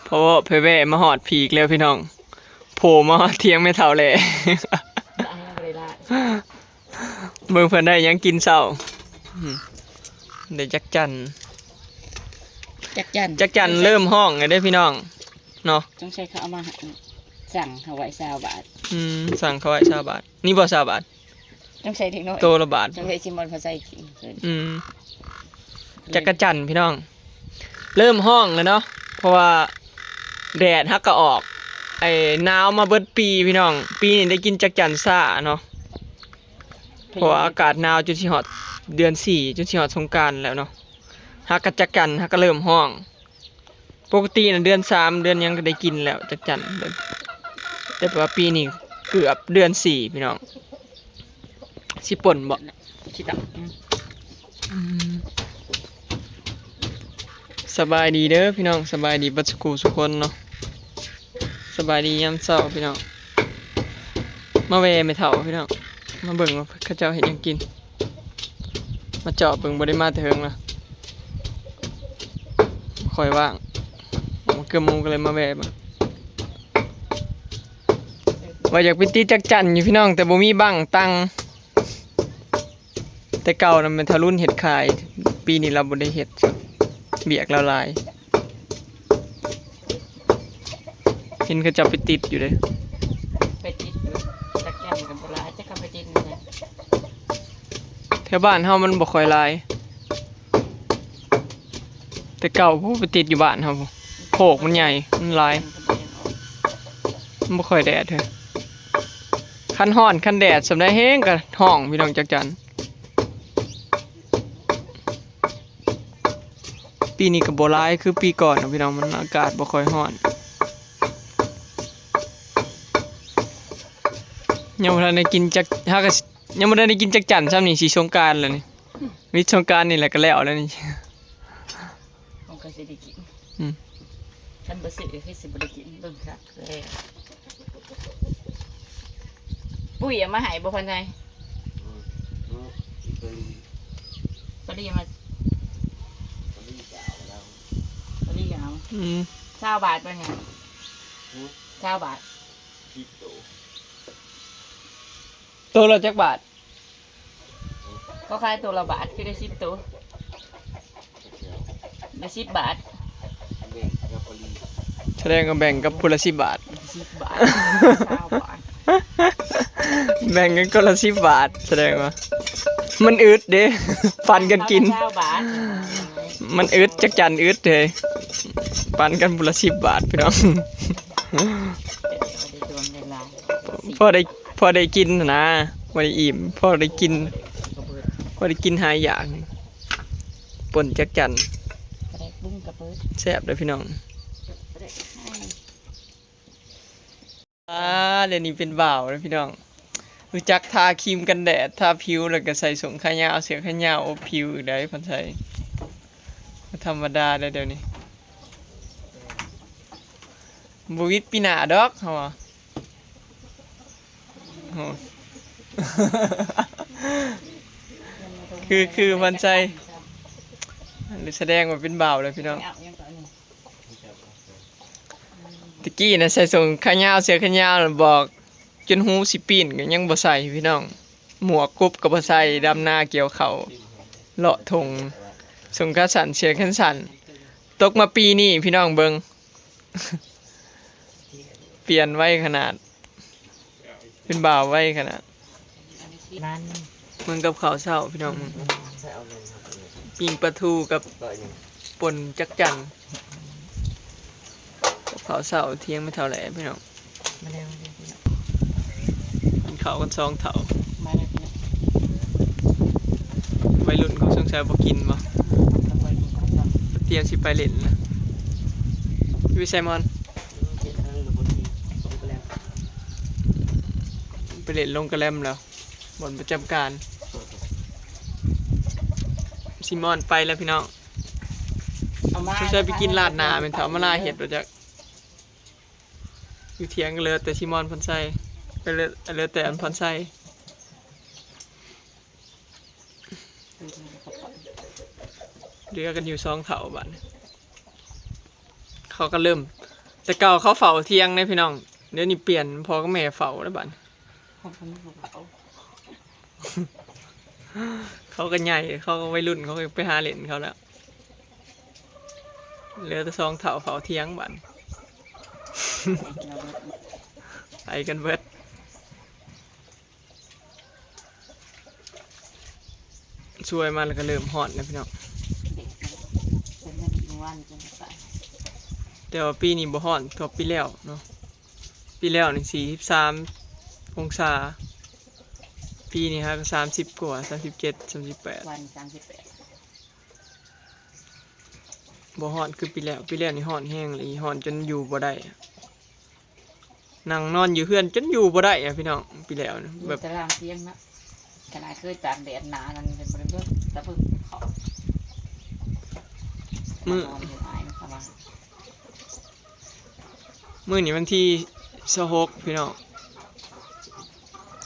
ເພາະວ່າໄປແວ່ມາຮອດພີ້ອີກແລ້ວພີ່ນ້ອງ ໂຜມາຮອດຖຽງແມ່ເຖົ້າແຫຼະ. ເບິ່ງເພິ່ນໄດ້ຫຍັງກິນເຊົ້າ. ອືມ ໄດ້ຈັກຈັ່ນ ຈັກຈັ່ນ ຈັກຈັ່ນເລີ່ມຮ້ອງແລ້ວເດ້ພີ່ນ້ອງເນາະ. ສົງໄສເຂົາເອົາມາໃຫ້ ສັ່ງເຂົາໄວ້ຊາວບາດ. ອືມ ສັ່ງເຂົາໄວ້ຊາວບາດ. ນີ້ບໍ່ຊາວບາດ? ຕ້ອງໃສ່ເດັກນ້ອຍ ໂຕລະບາດ. ຕ້ອງໃສ່ຊິມອນພາໄຊກິນ. ອືມ ຈັກກະຈັ່ນພີ່ນ້ອງ ເລີ່ມຮ້ອງແລ້ວເນາະ ເພາະວ່າແດດຮັກກະອອກ ໄອ້ໜາວມາເບິດປີພີ່ນ້ອງ. ປີນີ້ໄດ້ກິນຈັກຈັ່ນຊ້າເນາະ ເພາະວ່າອາກາດໜາວຈົນຊິຮອດເດືອນສີ່ ຈົນຊິຮອດສົງການແລ້ວເນາະ ຮັກກະຈັກຈັ່ນຮັກກະເລີ່ມຮ້ອງ. ປົກກະຕິນະເດືອນສາມເດືອນຫຍັງກະໄດ້ກິນແລ້ວຈັກຈັ່ນ ແຕ່ວ່າປີນີ້ເກືອບເດືອນສີ່ພີ່ນ້ອງ. ຊິປົ່ນບໍ່? ຊິຕຳ. ອືມ ອືມ ສະບາຍດີເດີພີ່ນ້ອງ ສະບາຍດີເບິດສູ່ຄູ່ສູ່ຄົນເນາະ. ສະບາຍດີຍາມເຊົ້າພີ່ນ້ອງ ມາແວ່ແມ່ເຖົ້າພີ່ນ້ອງ ມາເບິ່ງວ່າເຂົາເຈົ້າເຮັດຫຍັງກິນ. ມາເຈາະເບິ່ງ ບໍ່ໄດ້ມາແຕ່ເຫິງລະ ບໍ່ຄ່ອຍວ່າງ ເກືອບໂມງກະເລີຍມາແວ່ເບິ່ງ. ວ່າຢາກໄປຕິດຈັກຈັ່ນຢູ່ພີ່ນ້ອງ ແຕ່ບໍ່ມີບັ້ງຕັ້ງ. ແຕ່ເກົ່ານະແມ່ນທາລຸນເຮັດຂາຍ ປີນີ້ລາວບໍ່ໄດ້ເຮັດ ວຽກລາວຫຼາຍ. ເຫັນເຂົາເຈົ້າໄປຕິດຢູ່ເດ້ ໄປຕິດຢູ່ ຈັກຈັ່ນກະບໍ່ຫຼາຍ ຈັກເຂົາໄປຕິດຢູ່ໃສ. ແຖວບ້ານເຮົາມັນບໍ່ຄ່ອຍຫຼາຍ ແຕ່ເກົ່າພຸ້ນໄປຕິດຢູ່ບ້ານເຮົາພຸ້ນ ໂຄກມັນໃຫຍ່ ມັນຫຼາຍ ມັນບໍ່ຄ່ອຍແດດເຮີ້ຍ. ຄັນຮ້ອນຄັນແດດສ່ຳໃດແຮງກະຮ້ອງພີ່ນ້ອງ ຈັກຈັ່ນ. ປີນີ້ກະບໍ່ຫຼາຍຄືປີກ່ອນເນາະພີ່ນ້ອງ ມັນອາກາດບໍ່ຄ່ອຍຮ້ອນ. ຍັງບໍ່ທັນໄດ້ກິນຈັກ ຫາກະ ຍັງບໍ່ທັນໄດ້ກິນຈັກຈັ່ນຊ້ຳນີ້ ຊິສົງການແລ້ວນີ້ ວິດສົງການນີ້ແຫຼະກະແລ້ວແລ້ວນີ້. ມັນກະຊິໄດ້ກິນ ອືມ ຄັນບໍ່ຊື້ກະຄືຊິບໍ່ໄດ້ກິນ ເບິ່ງຄັກແລ້ວ. ປຸ້ຍເອົາມາໃຫ້ບໍ່ ພັນໄຊ? ອືມ ປາລີມາ ປາລີກະເອົາແລ້ວ ປາລີກະເອົາ. ອືມ ຊາວບາດບໍ່ນີ້? ຫື ຊາວບາດ ສິບໂຕ. ໂຕລະຈັກບາດ? ເຂົາຂາຍໂຕລະບາດ ຄືໄດ້ສິບໂຕ ໄດ້ສິບບາດ. ສະແດງວ່າແບ່ງກັບຜູ້ລະສິບບາດ ສິບບາດ ຊາວບາດ ແບ່ງກັນຄົນລະສິບບາດ. ສະແດງວ່າມັນອຶດເດ້ ປັນກັນກິນ ຊາວບາດ. ມັນອຶດ ຈັກຈັ່ນອຶດເດ້ ປັນກັນຜູ້ລະສິບບາດພີ່ນ້ອງ. ເອີ ໄດ້ດວງໄດ້ລາຍ ພໍໄດ້ ພໍໄດ້ກິນຫັ້ນນາ ບໍ່ໄດ້ອີ່ມ ພໍໄດ້ກິນ ກະເບີດ ພໍໄດ້ກິນຫາຍຢາກ. ປົ່ນຈັກຈັ່ນ ປາແດກບຸ້ງກະເບີດ ແຊບເດີພີ່ນ້ອງ. ປາແດກ ອ່າ ດຽວນີ້ເປັນບ່າວແລ້ວພີ່ນ້ອງ ຮູ້ຈັກທາຄຣີມກັນແດດ ທາຜິວ ແລ້ວກະໃສ່ສົ້ງຂາຍາວ ເສື້ອຂາຍາວອົບຜິວອີກໃດ໋ ພັນໄຊ ບໍ່ທຳມະດາແລ້ວດຽວນີ້. ບໍ່ວິດປີໜ້າດອກ ເຮົາວ່າ. ໂອ້ ຄື ຄືພັນໄຊ ສະແດງວ່າເປັນບ່າວແລ້ວພີ່ນ້ອງ. ຕະກີ້ນະໃສ່ສົ້ງຂາຍາວ ເສື້ອຂາຍາວ ບອກຈົນຫູຊິປີ້ນກະຍັງບໍ່ໃສ່ພີ່ນ້ອງ. ໝວກກຸບກະບໍ່ໃສ່ ດຳນາກ່ຽວເຂົ້າ ເລາະທົ່ງ ສົ້ງຂາສັ້ນ ເສື້ອແຂນສັ້ນ. ຕົກມາປີນີ້ພີ່ນ້ອງເບິ່ງ ປ່ຽນໄວຂະໜາດ ເປັນບ່າວໄວຂະໜາດ. ເບິ່ງກັບເຂົ້າເຊົ້າພີ່ນ້ອງ ປີ້ງປາທູກັບປົ່ນຈັກຈັ່ນ. ກັບເຂົ້າເຊົ້າຖຽງແມ່ເຖົ້າແຫຼະພີ່ນ້ອງ. ມາແລ້ວ ມາແລ້ວ ກິນເຂົ້າກັນສອງເຖົ້າ ມາແລ້ວພີ່ນ້ອງ. ໄວລຸ້ນເຂົາສົງໄສບໍ່ກິນບໍ່ ຕຽມຊິໄປຫຼິ້ນລະ. ຢູ່ໃສມອນ? ໄປຫຼິ້ນລົງກະແລັມແລ້ວ ບ່ອນປະຈຳການ. ຊິມອນໄປແລ້ວພີ່ນ້ອງ. ສົງໄສໄປກິນລາດໜ້າແມ່ນເຖົ້າມາລາເຮັດບໍ່ຈັກ. ຢູ່ຖຽງກະເຫຼືອແຕ່ຊິມອນ ພັນໄຊ ກະເຫຼືອ ເຫຼືອແຕ່ອັນພັນໄຊ ເຫຼືອກັນຢູ່ສອງເຖົ້າບາດນີ້. ເຂົາກະເລີ່ມ ຕ່ເກົ່າເຂົາເຝົ້າທ່ຽງເດ້ພີ່ນ້ອງ, ດຽວນີ້ປ່ຽນພໍ່ກັບແມ່ເຝົ້າແລ້ວບັດ. ເຂົາກໍມີຜູ້ເຂົາ ເຂົາກໍໃຫຍ່ ເຂົາກໍໄວລຸ້ນ ເຂົາກໍໄປຫາຫຼິ້ນເຂົາແລ້ວ. ເຫຼືອແຕ່ສອງເຖົ້າເຝົ້າທ່ຽງບັດ ໄປກັນເບິດ. ຊ່ວຍມາແລ້ວກໍເລີ່ມຮ້ອນແລ້ວພີ່ນ້ອງ. ແດດມັນ ເປັນມື້ວານນີ້ຈັ່ງໄປ ແຕ່ວ່າປີນີ້ບໍ່ຮ້ອນເທົ່າປີແລ້ວເນາະ. ປີແລ້ວນີ້ສີ່ສິບສາມອົງສາ, ປີນີ້ຫາກໍສາມສິບກວ່າ ສາມສິບເຈັດ ສາມສິບແປດ ວັນສາມສິບແປດ ບໍ່ຮ້ອນຄືປີແລ້ວ. ປີແລ້ວນີ້ຮ້ອນແຮງອີ່ຫຼີ ຮ້ອນຈົນຢູ່ບໍ່ໄດ້. ນັ່ງນອນຢູ່ເຮືອນຈົນຢູ່ບໍ່ໄດ້ອະພີ່ນ້ອງ ປີແລ້ວນະ. ແບບ ຕາລາງຕຽງນະ ຂະໜາດເຄີຍຕາກແດດໜານັ້ນຍັງບໍ່ໄດ້ເບິ່ງ ຕາເບິ່ງເຂົາ ມື້ ນອນຢູ່ອາຍມັນເຂົ້າມາ. ມື້ນີ້ວັນທີຊາວຫົກ ພີ່ນ້ອງ,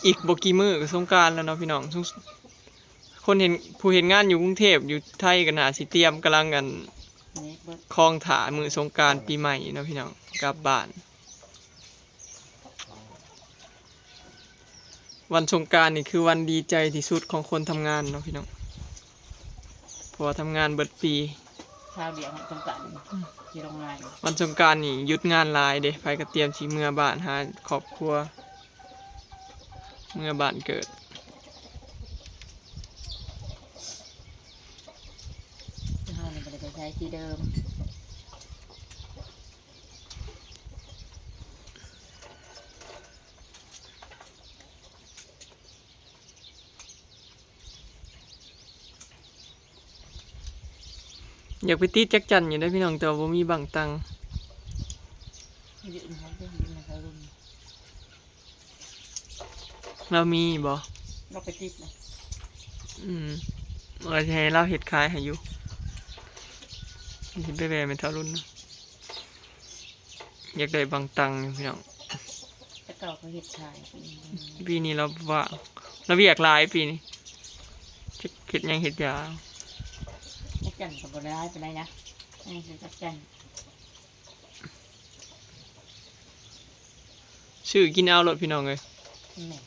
ອີກບໍ່ກີ່ມື້ກໍສົງການແລ້ວເນາະພີ່ນ້ອງ. ຄົນເຮັດ ຜູ້ເຮັດງານຢູ່ກຸງເທບ ຢູ່ໄທກໍໜ້າຊິຕຽມກຳລັງ ອັນ ນີ້ເບິ່ງ ຄອງຖ້າມື້ສົງການປີໃໝ່ເນາະພີ່ນ້ອງ ກັບບ້ານ. ວັນສົງການນີ້ຄືວັນດີໃຈທີ່ສຸດຂອງຄົນທຳງານເນາະພີ່ນ້ອງ ເພາະວ່າທຳງານເບິດປີ. ຄາວດຽວວັນສົງການ ອືມ ທີ່ໂຮງງານ ວັນສົງການນີ້ຢຸດງານຫຼາຍເດ້, ໃຜກໍຕຽມຊິເມືອບ້ານຫາຄອບຄົວ ເມືອບ້ານເກີດ. ເຮົານີ້ບໍ່ໄດ້ໄປໃສທີ່ເດີມ. ຢາກໄປຕິດຈັກຈັ່ນຢູ່ເດ້ພີ່ນ້ອງ ແຕ່ວ່າບໍ່ມີບັ້ງຕັງ. ຢືມເຂົາເບິ່ງ ຢືມໃຫ້ເຂົາເບິ່ງ. ລາວມີບໍ່? ລາວໄປຕິດນະ. ອືມ ວ່າຊິໃຫ້ລາວເຮັດຂາຍໃຫ້ຢູ່. ຊິໄປແວ່ແມ່ເຖົ້າລຸນນະ. ຢາກໄດ້ບັ້ງຕັງຢູ່ພີ່ນ້ອງ. ແຕ່ເກົ່າເຂົາເຮັດຂາຍ. ປີນີ້ລາວວ່າງ ລາວວຽກຫຼາຍປີນີ້. ຈັກເຮັດຫຍັງເຮັດຢາ. ຈັກຈັ່ນກໍບໍ່ໄດ້ຫຼາຍປານໃດນະ. ຍັງຊິຈັກຈັ່ນ. ຊື້ກິນເອົາໂລດພີ່ນ້ອງເອີຍ. ແມ່ນ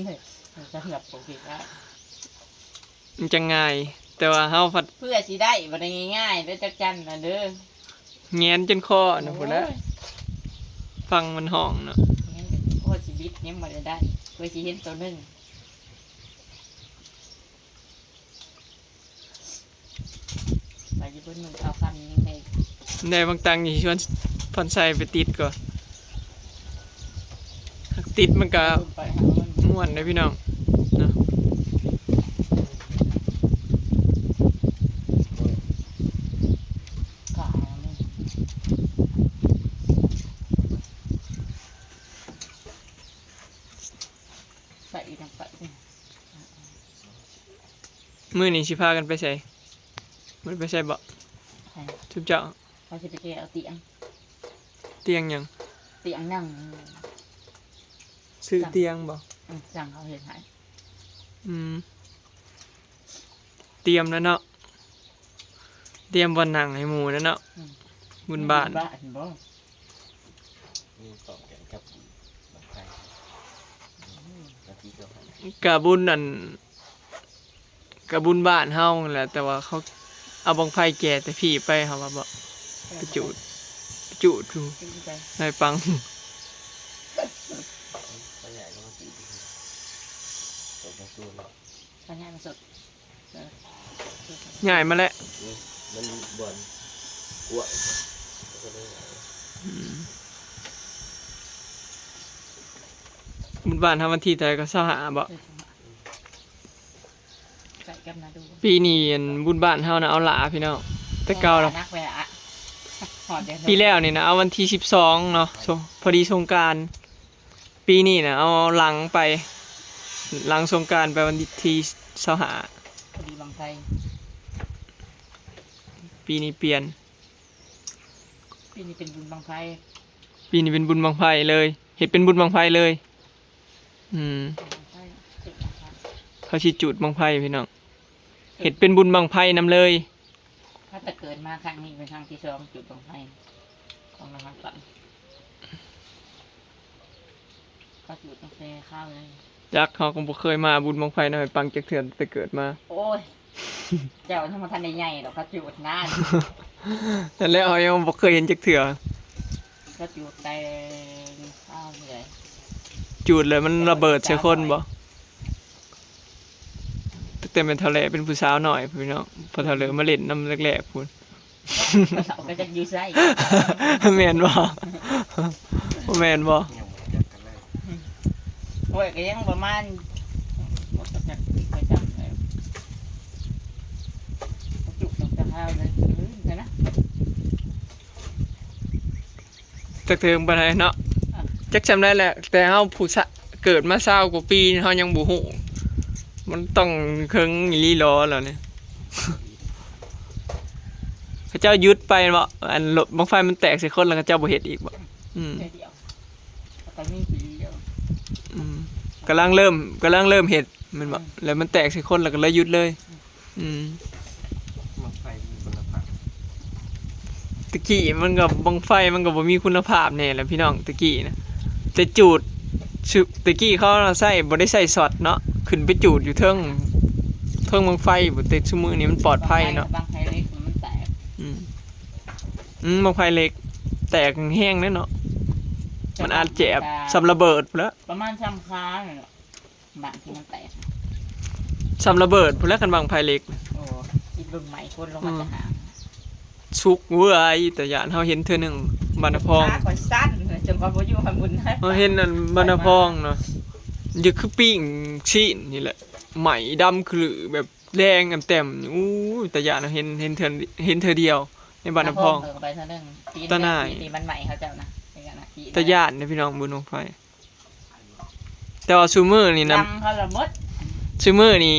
ແມ່ນ ສຳລັບຜູ້ເຮັດງານ ມັນຈັ່ງງ່າຍ, ແຕ່ວ່າເຮົາພັດ ເພື່ອຊິໄດ້ບໍ່ໄດ້ງ່າຍໆເດີ ຈັກຈັ່ນນະເດີ. ແຫງນຈົນຄໍນະພຸ້ນແຫຼະ. ໂອ້ຍ ຟັງມັນຮ້ອງເນາະ. ແຫງນຈົນຄໍຊິບິດຍັງບໍ່ໄດ້ໄດ້ ເພື່ອຊິເຫັນໂຕໜຶ່ງ. ໄປຢູ່ເບິ່ງໜຶ່ງເອົາຄຳຍັງໄດ້ ໄດ້ບັ້ງຕັງນີ້ ຊວນພອນໄຊໄປຕິດກ່ອນ. ຫາກຕິດມັນກະ ໄປຫາມັນ ມ່ວນເດ້ພີ່ນ້ອງເນາະ. ຂາມັນ ໄປອີກນຳໄປ. ມື້ນີ້ຊິພາກັນໄປໃສ? ບໍ່ໄດ້ໄປໃສບໍ່? ໃຜ? ຊຸມເຈົ້າ ເຂົາຊິໄປແກ່ເອົາຕຽງ. ຕຽງຫຍັງ? ຕຽງນັ່ງ. ຊື້ຕຽງບໍ່? ອືມ ສັ່ງເຂົາເຮັດໃຫ້. ອືມ ຕຽມແລ້ວເນາະ. ຕຽມບ່ອນນັ່ງໃຫ້ໝູ່ແລ້ວເນາະ. ອືມ ບຸນບ້ານ ບຸນບ້ານບໍ່? ມີພ້ອມກັນກັບບັ້ງໄຟ ອືມ ກະບຸນອັນ ກະບຸນບ້ານເຮົາຫັ້ນແຫຼະ ແຕ່ວ່າເຂົາເອົາບັ້ງໄຟແກ່ແຕ່ພີ້ໄປ ເຮົາວ່າບໍ່ ໄປຈູດ ໄປຈູດຢູ່ ຈູດໄປ ໃນປັງ. ເຂົາຍ້າຍມາຈູດຢູ່ ເຂົາຍ້າຍມາສົດ. ຍ້າຍມາແລ້ວ ອືມ ມັນບ່ອນກວ້າງ ອືມ ບຸນບ້ານເຮົາວັນທີເທົ່າໃດກໍ ຊາວຫ້າ ບໍ່? ເອີ ຊາວຫ້າ ໃກ້ກັບນາດູ. ປີນີ້ອັນບຸນບ້ານເຮົານະເອົາຫຼ້າພີ່ນ້ອງ ແຕ່ເກົ່ານະ ໜັກເວລາ ຮອດເດືອນ ປີແລ້ວນີ້ນະເອົາວັນທີສິບສອງເນາະ ສົງ ພໍດີສົງການ. ປີນີ້ນະເອົາຫຼັງໄປ ຫຼັງສົງການໄປວັນທີຊາວຫ້າ. ພໍດີບັ້ງໄຟ. ປີນີ້ປ່ຽນ ປີນີ້ເປັນບຸນບັ້ງໄຟ. ປີນີ້ເປັນບຸນບັ້ງໄຟເລີຍ ເຮັດເປັນບຸນບັ້ງໄຟເລີຍ. ອືມ ບັ້ງໄຟ ເຂົາຊິຈູດບັ້ງໄຟພີ່ນ້ອງ ເຮັດເປັນບຸນບັ້ງໄຟນຳເລີຍ. ຕັ້ງແຕ່ເກີດມາຄັ້ງນີ້ເປັນຄັ້ງທີສອງຈຸດບັ້ງໄຟຂອງນະຄອນປັງ. ເຂົາຈຸດຕັ້ງແຕ່ຄາວໃດ? ຈັກ ເຮົາກໍບໍ່ເຄີຍມາບຸນບັ້ງໄຟນຳອ້າຍປັງຈັກເທື່ອຕັ້ງແຕ່ເກີດມາ. ໂອ້ຍ ເຈົ້າຍັງບໍ່ທັນໄດ້ໃຫຍ່ດອກ ເຂົາຈູດນານ. ນັ້ນແຫຼະ ເຮົາຍັງບໍ່ເຄີຍເຫັນຈັກເທື່ອ. ເຂົາຈູດແຕ່ຄາວໃດ? ຈູດແລ້ວມັນລະເບີດໃສ່ຄົນບໍ່? ຕັ້ງແຕ່ແມ່ເຖົ້າແຫຼເປັນຜູ້ສາວນ້ອຍພຸ້ນເນາະ ພໍ່ເຖົ້າເລີມາຫຼິ້ນນຳແລກໆພຸ້ນ. ເຂົາກໍຈັກຢູ່ໃສ. ແມ່ນບໍ່? ບໍ່ແມ່ນບໍ່? ຍັງບໍ່ຮູ້ຈັກກັນເລີຍ. ໂອ້ຍ ກໍຍັງປະມານ ບໍ່ຈັກ ບໍ່ຈັກເລີຍ. ຈຸກຕັ້ງແຕ່ຄາວໃດ ເອີ ຫັ້ນນະ. ຈັກເຖິງປານໃດເນາະ. ອ່ະ ຈັກສ່ຳໃດແຫຼະ ແຕ່ເຮົາຜູ້ຊະ ເກີດມາຊາວກວ່າປີ ເຮົາຍັງບໍ່ຮູ້. ມັນຕ້ອງເຖິງອີ່ຫຼີຫຼໍແລ້ວນີ້. ເຂົາເຈົ້າຢຸດໄປເນາະ ອັນລົດບັ້ງໄຟມັນແຕກໃສ່ຄົນ ແລ້ວເຂົາເຈົ້າບໍ່ເຮັດອີກບໍ່? ອືມ ເທື່ອດຽວ ແລ້ວກໍມີປີດຽວ. ອືມ ກຳລັງເລີ່ມ ກຳລັງເລີ່ມເຮັດແມ່ນບໍ່? ອືມ ແລ້ວມັນແຕກໃສ່ຄົນ ແລ້ວກໍເລີຍຢຸດເລີຍ. ອືມ ບັ້ງໄຟມີຄຸນນະພາບ. ແຕ່ກີ້ມັນກໍ ບັ້ງໄຟມັນກໍບໍ່ມີຄຸນນະພາບແນ່ແຫຼະພີ່ນ້ອງ ແຕ່ກີ້ນະ. ແຕ່ຈູດ ຊຸ ແຕ່ກີ້ເຂົາໃຊ້ ບໍ່ໄດ້ໃຊ້ຊັອດເນາະ ຂຶ້ນໄປຈູດຢູ່ເທິງ ເທິງບັ້ງໄຟພຸ້ນ. ແຕ່ຊຸມື້ນີ້ມັນປອດໄພເນາະ. ບັ້ງໄຟເຫຼັກມັນແຕກ. ອືມ ອືມ ບັ້ງໄຟເຫຼັກແຕກແຮງເດ້ເນາະ. ມັນອາດແຈບສ່ຳລະເບີດພຸ້ນລະ ປະມານສ່ຳຄານີ້ແຫຼະ. ບາງທີມັນແຕກ ສ່ຳລະເບີດພຸ້ນແຫຼະ ຄັນບັ້ງໄຟເຫຼັກ. ໂອ້ ຄິດເບິ່ງໄໝ້ຄົນລົງມາຈະຫາງ ສຸກເວີຍ. ຕາຢ້ານ ເຮົາເຫັນເທື່ອໜຶ່ງບ້ານນາພອງ. ຂາຂ້ອຍສັ່ນຈົນຂ້ອຍບໍ່ຢູ່ຫັ້ນບຸນ. ເຮົາເຫັນອັນບ້ານນາພອງເນາະ ຢູ່ຄືປີ້ງຊີ້ນນີ້ແຫຼະ ໄໝ້ດຳຂະລືແບບແດງແຕ່ມໆ. ອູ້ຍ ຕາຢ້ານ ເຮົາເຫັນ ເຫັນເທື່ອ ເຫັນເທື່ອດຽວໃນບ້ານນາພອງ. ເຮົາກໍໄປເທື່ອໜຶ່ງ ຕາໜ່າຍ ທີ່ມັນໄໝ້ເຂົາເຈົ້ານະ ຕາຢ້ານເດ້ພີ່ນ້ອງ ບຸນບັ້ງໄຟ. ແຕ່ວ່າຊຸມື້ນີ້ນະ ຊຸມື້ນີ້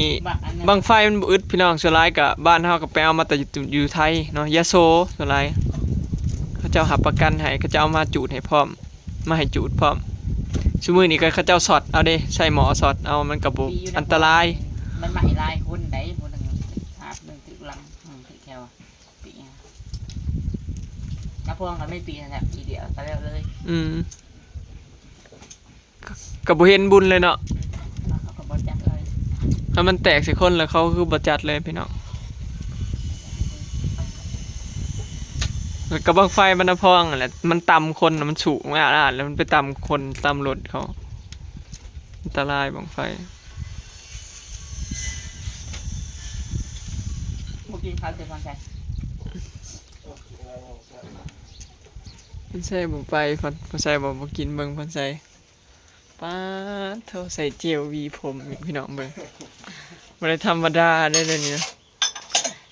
ບັ້ງໄຟມັນບໍ່ອຶດພີ່ນ້ອງ. ສ່ວນຫຼາຍກະບ້ານເຮົາກໍໄປເອົາມາແຕ່ຢູ່ ຢູ່ໄທເນາະ ຍະໂສ. ສ່ວນຫຼາຍເຂົາເຈົ້າຮັບປະກັນໃຫ້ ເຂົາເຈົ້າເອົາມາຈູດໃຫ້ພ້ອມ ມາໃຫ້ຈູດພ້ອມ. ຊຸມື້ນີ້ກໍເຂົາເຈົ້າຊັອດເອົາເດ້ ໃຊ້ໝໍ້ຊັອດເອົາ ມັນກໍບໍ່ອັນຕະລາຍ. ມັນໄໝ້ຫຼາຍຄົນໃດ ຜູ້ໜຶ່ງພາບໜຶ່ງຖືກຫຼັງ ຖືກແຂ້ວ ປີນາພອງກໍໄມ່ປີຫັ້ນແຫຼະ ປີດຽວກໍແລ້ວເລີຍ. ອືມ ກໍ ກໍບໍ່ເຫັນບຸນເລີຍເນາະ. ອືມ ເຂົາກໍບໍ່ຈັດເລີຍ ຖ້າມັນແຕກໃສ່ຄົນແລ້ວ ເຂົາຄືບໍ່ຈັດເລີຍພີ່ນ້ອງ. ແລ້ວກໍບັ້ງໄຟບັ້ນນາພອງຫັ້ນແຫຼະ ມັນຕ່ຳຄົນນະ ມັນສູງອາດໆ ແລ້ວມັນໄປຕ່ຳຄົນ ຕ່ຳລົດເຂົາ ອັນຕະລາຍບັ້ງໄຟ. ບໍ່ກິນເຂົ້າເດີ ພອນໄຊ. ພອນໄຊບໍ່ໄປ ພອນ ພອນໄຊບໍ່ ບໍ່ກິນ ເບິ່ງພອນໄຊ. ປາດໂທ້ ໃສ່ເຈວຫວີຜົມອີກ ພີ່ນ້ອງເບິ່ງ ບໍ່ໄດ້ທຳມະດາເດ້ ດຽວນີ້ນະ.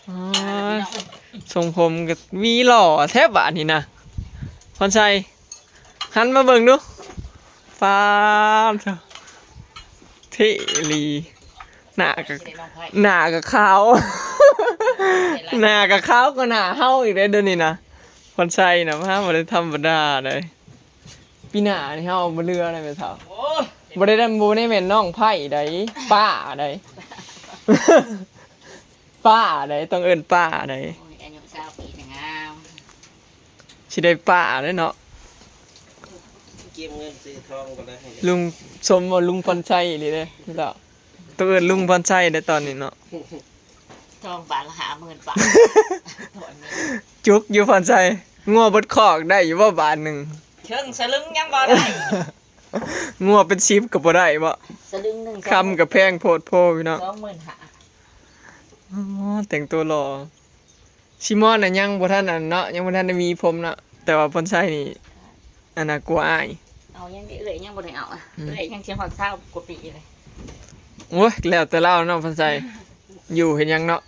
ປາດ ຊົງຜົມກໍຫວີຫຼໍ່ແທ້ບາດນີ້ນະ ພອນໄຊ. ຫັນມາເບິ່ງດູ ປາດໂທ້ ເທ່ອີ່ຫຼີ. ໜ້າກໍ ໜ້າກໍຂາວ ໜ້າກໍຂາວກວ່າໜ້າເຮົາອີກເດ້ ດຽວນີ້ນະ ພອນໄຊນະ. ມາ ບໍ່ໄດ້ທຳມະດາເດ້. ປີໜ້ານີ້ເຮົາບໍ່ເຫຼືອແລ້ວແມ່ເຖົ້າ. ໂອ້ຍ ບໍ່ໄດ້ ບໍ່ໄດ້ແມ່ນນ້ອງໃພ້ໃດ ປ້າໃດ ປ້າໃດ ຕ້ອງເອີ້ນປ້າໃດ. ໂອ້ຍ ອາຍຸຊາວປີກໍງາມ ຊິໄດ້ປ້າແລ້ວເນາະ. ເກັບເງິນຊື້ທອງບໍ່ໄດ້ໃຫ້ ລຸງສົມວ່າລຸງພອນໄຊອີ່ຫຼີເດ້ ແມ່ເຖົ້າ. ຕ້ອງເອີ້ນລຸງພອນໄຊໄດ້ຕອນນີ້ເນາະ. ທອງບາດລະຫ້າໝື່ນບາດ ຈຸກຢູ່ພອນໄຊ. ງົວເບິດຄອກໄດ້ຢູ່ບໍ່ບາດໜຶ່ງ? ເຄິ່ງສະລຶງຍັງບໍ່ໄດ້ ງົວເປັນສິບກໍບໍ່ໄດ້ບໍ່? ສະລຶງໜຶ່ງ ຄຳກໍແພງໂພດໂພພີ່ນ້ອງ ສອງໝື່ນຫ້າ. ອໍ ແຕ່ງຕົວຫຼໍ່. ຊີມອນນະຍັງບໍ່ທັນອັນເນາະ ຍັງບໍ່ທັນໄດ້ມີຜົມເນາະ ແຕ່ວ່າພອນໄຊນີ້ອັນນ່າ ກົວອາຍ. ເອົາຍັງເອື້ອຍຍັງບໍ່ໄດ້ເອົາ ອືມ ເອື້ອຍຍັງຊິຮອດຊາວກວ່າປີເລີຍ. ໂອ້ຍ ແລ້ວແຕ່ລາວເນາະ ພອນໄຊ ຢູ່ເຮັດຫຍັງເນາະ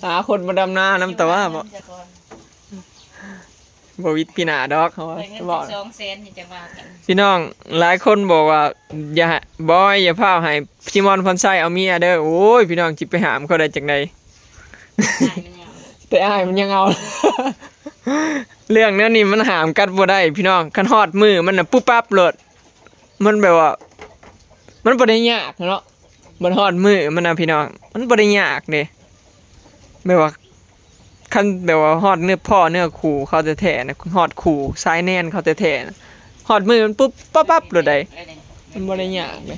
ຫາຄົນມາດຳນານຳຕາວ່າບໍ່? ບໍ່ວິດປີໜ້າດອກ ເຮົາວ່າ ໄດ້ເງິນຈັກສອງແສນນີ້ຈັ່ງວ່າກັນ. ພີ່ນ້ອງຫຼາຍຄົນບອກວ່າ ຢ່າ ບອຍ ຢ່າພ້າວໃຫ້ຊີມອນພອນໄຊເອົາເມຍເດີ. ໂອ້ຍ ພີ່ນ້ອງ ຊິໄປຫ້າມເຂົາໄດ້ຈັ່ງໃດ? ແຕ່ອ້າຍມັນຍັງເອົາ ເລື່ອງແນວນີ້ມັນຫ້າມກັນບໍ່ໄດ້ພີ່ນ້ອງ ຄັນຮອດມື້ມັນນະປຸບປັບໂລດ. ມັນແບບວ່າ ມັນບໍ່ໄດ້ຍາກເນາະ ມັນຮອດມື້ມັນນະພີ່ນ້ອງ ມັນບໍ່ໄດ້ຍາກເດ້. ແບບວ່າ ຄັນແບບວ່າຮອດເນື້ອພໍ່ເນື້ອຄູ່ເຂົາແທ້ໆນະ ຮອດຄູ່ຊາຍແດນເຂົາແທ້ໆນະ ຮອດມື້ມັນປຸບປັບໆໂລດໃດ໋ ມັນບໍ່ໄດ້ຍາກເດະ.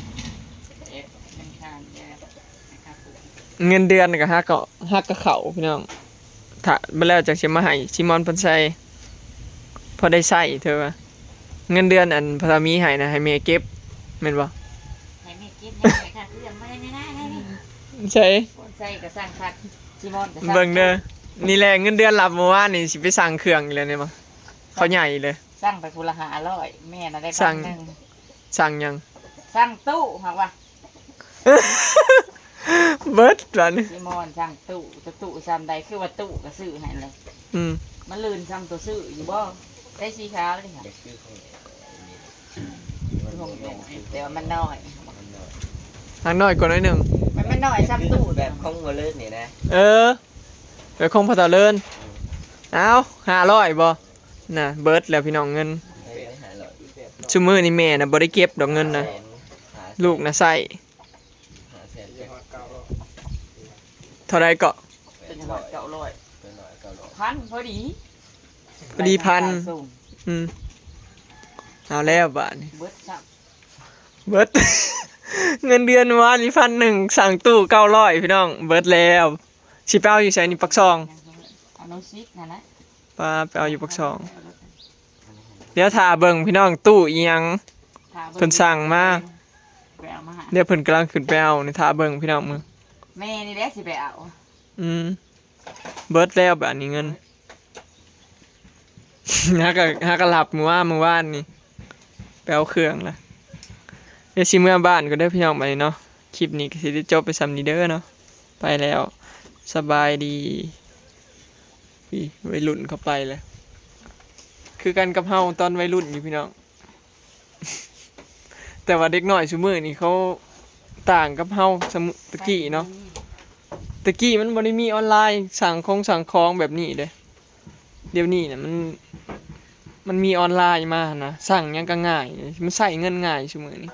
ເງິນເດືອນກໍຫາກໍ ຫາກໍເຂົ້າພີ່ນ້ອງ ຖ້າບໍ່ແລ້ວຈັ່ງຊິມາໃຫ້ຊີມອນເພິ່ນໃຊ້ ພໍໄດ້ໃຊ້ເທື່ອວ່າ ເງິນເດືອນອັນພໍ່ສາມີໃຫ້ນະ ໃຫ້ແມ່ເກັບແມ່ນບໍ່? ໃຫ້ແມ່ເກັບ ໃຫ້ແມ່ຄັດເລື່ອງມາໃຫ້ແມ່ນາໃຫ້ນີ້ ໃສ ໃສ່ກໍສັ່ງຄັດ ຊີມອນກໍສັ່ງ ເບິ່ງເດີ ນີ້ແຫຼະເງິນເດືອນລັບມື້ວານນີ້ ຊິໄປສັ່ງເຄື່ອງອີກແລ້ວນີ້ບໍ່? ເຂົາໃຫຍ່ເລີຍ ສັ່ງໄປພຸ້ນລະຫ້າຮ້ອຍ ແມ່ນະໄດ້ພັນໜຶ່ງ ສັ່ງຫຍັງ? ສັ່ງຕູ້ຫັ້ນວ່າ ເບິດບາດນີ້ ຊີມອນສັ່ງຕູ້ ແຕ່ຕູ້ຊ່ຳໃດ ຄືວ່າຕູ້ກໍຊື້ໃຫ້ແຫຼະ ອືມ ມັນລື່ນຊ່ຳໂຕຊື້ຢູ່ບໍ່? ໃສ່ສີຂາວນີ້ ແຕ່ວ່າມັນນ້ອຍ ມັນນ້ອຍກວ່າໜ້ອຍໜຶ່ງ ມັນ ມັນນ້ອຍຊ່ຳຕູ້ ແບບຂອງບໍ່ເລີນນີ້ນະ ເອີ ແບບຂອງພໍ່ເຖົ້າເລີນ ເອົາ ຫ້າຮ້ອຍບໍ່? ນະ ເບິດແລ້ວພີ່ນ້ອງເງິນ ເອີ ຫ້າຮ້ອຍ ຊຸມື້ນີ້ແມ່ນະບໍ່ໄດ້ເກັບດອກເງິນນະ ລູກນະໃຊ້ ຫ້າແສນ ເທົ່າໃດເກາະ? ເປັນຮ້ອຍ ເກົ້າຮ້ອຍ ເປັນຮ້ອຍ ເກົ້າຮ້ອຍ ພັນພໍດີ ພໍດີພັນ ອືມ ເອົາແລ້ວບາດນີ້ ເບິດຊ້ຳ ເບິດ ເງິນເດືອນວານນີ້ພັນໜຶ່ງ ສັ່ງຕູ້ເກົ້າຮ້ອຍ ພີ່ນ້ອງ ເບິດແລ້ວ ຊິໄປເອົາຢູ່ໃສນີ້? ປາກຊ່ອງ ເອົານ້ອງຊິກນັ້ນແຫຼະ ປາ ໄປເອົາຢູ່ປາກຊ່ອງ ດຽວຖ້າເບິ່ງພີ່ນ້ອງ ຕູ້ອີ່ຫຍັງ ຖ້າເບິ່ງ ເພິ່ນສັ່ງມາ ໄປເອົາມາໃຫ້ ດຽວເພິ່ນກຳລັງຂຶ້ນໄປເອົານີ້ ຖ້າເບິ່ງພີ່ນ້ອງເບິ່ງ ແມ່ນີ້ແຫຼະຊິໄປເອົາ ອືມ ເບິດແລ້ວບາດນີ້ເງິນ ຫາກໍ ຫາກໍຫຼັບມື້ວານ ມື້ວານນີ້ ໄປເອົາເຄື່ອງລະ ດຽວຊິເມືອບ້ານກ່ອນເດີພີ່ນ້ອງ ບາດນີ້ເນາະ ຄລິບນີ້ກໍຊິໄດ້ຈົບໄປສ່ຳນີ້ເດີເນາະ ໄປແລ້ວ ສະບາຍດີ. ນີ້ໄວລຸ້ນເຂົາໄປແລ້ວ ຄືກັນກັບເຮົາຕອນໄວລຸ້ນຢູ່ພີ່ນ້ອງ ແຕ່ວ່າເດັກນ້ອຍຊຸມື້ນີ້ເຂົາຕ່າງກັບເຮົາ ສະ ຕະກີ້ເນາະ ຕະກີ້ມັນບໍ່ໄດ້ມີອອນລາຍ ສັ່ງຄົງສັ່ງຂອງແບບນີ້ເດ້ ດຽວນີ້ນະມັນ ມັນມີອອນລາຍມາຫັ້ນນະ ສັ່ງຫຍັງກໍງ່າຍ ມັນໃຊ້ເງິນງ່າຍຊຸມື້ນີ້